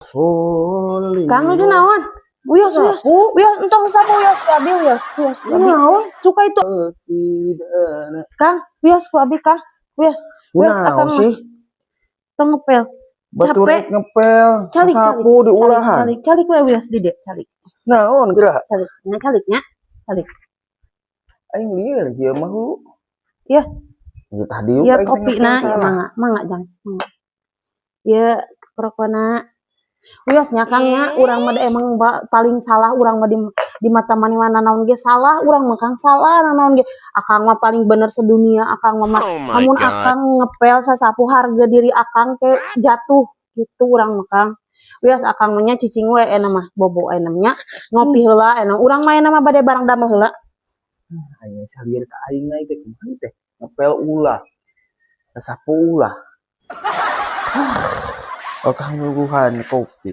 Soli. Kang, nuju naon? Wios, wios. Sapu. Wios, entong sapu, wios ku abi, wios. Wios ku abi. Naon? Suka itu. Kang, wios ku abi, Kang. Wios. Wios Kunaon akang mah. Sih? Tong ngepel. Batur Capek. rek ngepel, Calik, sapu calik. Diulahan. Calik, calik we, wios di dieu, calik. Naon geura? Calik. Nya calik nya. Calik. Aing lieur kieu mah hulu. Ya. Ya tadi Ya aing teh kopi ngepel na, salah. Mangga, mangga jang. Mangga. Ya rokona. Wios nya, Kang, nya, urang mah da emang paling salah urang mah di mata maneh mah, naon ge salah urang mah, Kang, salah naon ge. Akang mah paling bener sedunia akang mah. Oh my Amun God. Akang ngepel sasapu, harga diri akang ke jatuh gitu urang mah, Kang. Wios akang mah nya, cicing we ena mah, bobo ena mah nya, ngopi heula ena. Urang mah ena mah bade barang damel heula. Aing salieur ka aing na teh, kumaha teh? Ngepel ulah. Sapu ulah. Oh, kang nyuguhan kopi.